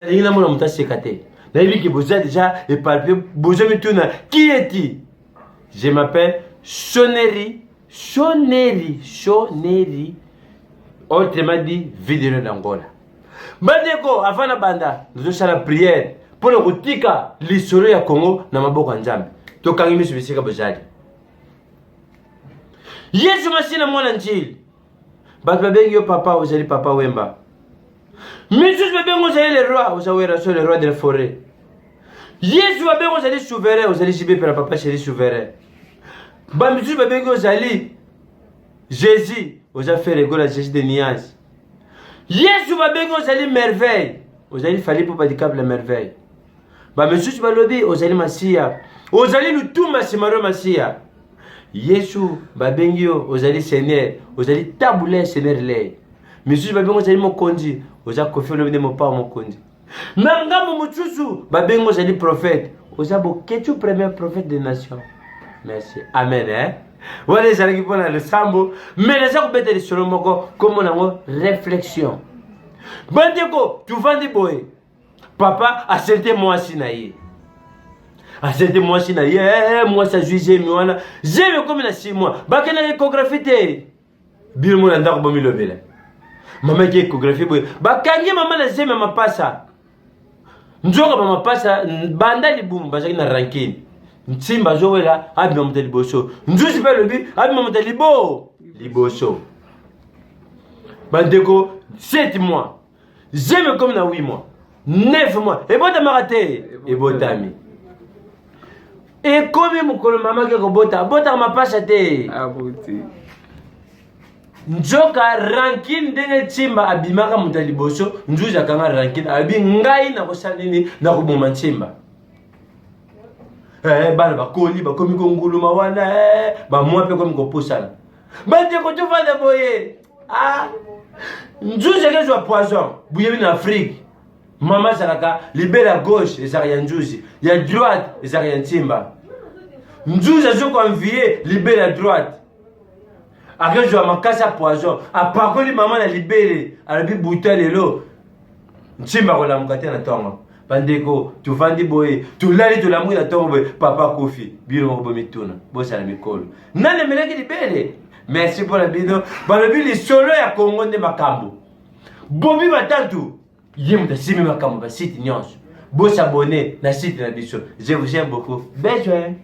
Nalingi namona moto aseka te. Nayebi ke boza deja epalpe, bozo mituna qui es-tu? Je m'appelle Soneri, Soneri, Soneri, autrement dit Vidéo d'Angola. Bandeko, avant na banda, nazosala prière mpo na kotika lisolo ya Congo na maboko ya Nzambe. Tokangi miso bisika bozali. Yesu Masiya na mwana njili. Bato babengi yo papa, ozali papa Wemba. Misusu babengi ozali le roi, oza Werrason le roi de la forêt. Yesu babengi ozali souverain, ozali JB pela papa chéri souverain. Ba misusu babengi ozali Jésus, oza Ferre Gola Jésus de nuance. Yesu babengi ozali merveille, ozali Fally Ipupa Dicap la merveille. Ba misusu balobi ozali Masiya, ozali Lutumba Simaro Masiya. Yesu babengi yo ozali Seigneur, ozali tabule Seigneur lei. Misusu babengi ozali mokonzi, oza Koffi Olomide mopao mokonzi. Na ngambo mosusu babengi ozali prophète, oza Boketshu premier prophète de nation. Merci. Amen eh? Wana ezalaki mpo na losambo, mais naza kobeta lisolo moko kombo nango réflexion. Bandeko, tuvandi boye. Papa asente mwasi na ye. Asente mwasi na ye, eh, mwasi azwi zemi wana. Zemi ekomi na 6 mois. Bakendaka échographie te. Bino mona ndako bomilobela. Mama eke échographie boye. Bakangi mama na zemi ya mapasa. Nzoka ba mapasa banda libumu bazalaki na rancune. Nsimba azowela abima moto ya liboso. Nzuzi mpe alobi abima moto ya libo liboso. Bandeko 7 mois. Zemi ekomi na 8 mois. 9 mois. Ebotamaka te. Ebotami. Ekomi mokolo mama ke kobota, abotaka mapasa te. Aboti. Nzoka rancune ndenge Nsimba abimaka moto ya liboso, Nzuzi akanga rancune, alobi ngai nakosala nini, nakoboma Nsimba. Eh, bana bakoli bakomi konguluma wana eh, bamwa mpe komi kopusana. Bandeko tofanda boye. Ah, Nzuzi akezwa poison, boyebi na Afrique. Mama azalaka libela ya gauche ezalaka ya Nzuzi, ya droite ezalaka ya Nsimba. Nzuzi azo ko envier libela ya droite. Akezwa makasi ya poison, apakoli mama na libele, alobi buta lelo Nsimba akolamuka te na ntongo. Bandeko, tovandi boye, tolali tolamuki na ntongo boye, papa akufi. Bino moko bomituna, bozala mikolo. Nani amelaki libele? Merci mpo na bino. Balobi lisolo ya Congo nde makambo. Bobi Matantu ye moto asimbi makambo ba site nyonso. Bo s'abonner na site na biso. Je vous aime beaucoup. Besoin.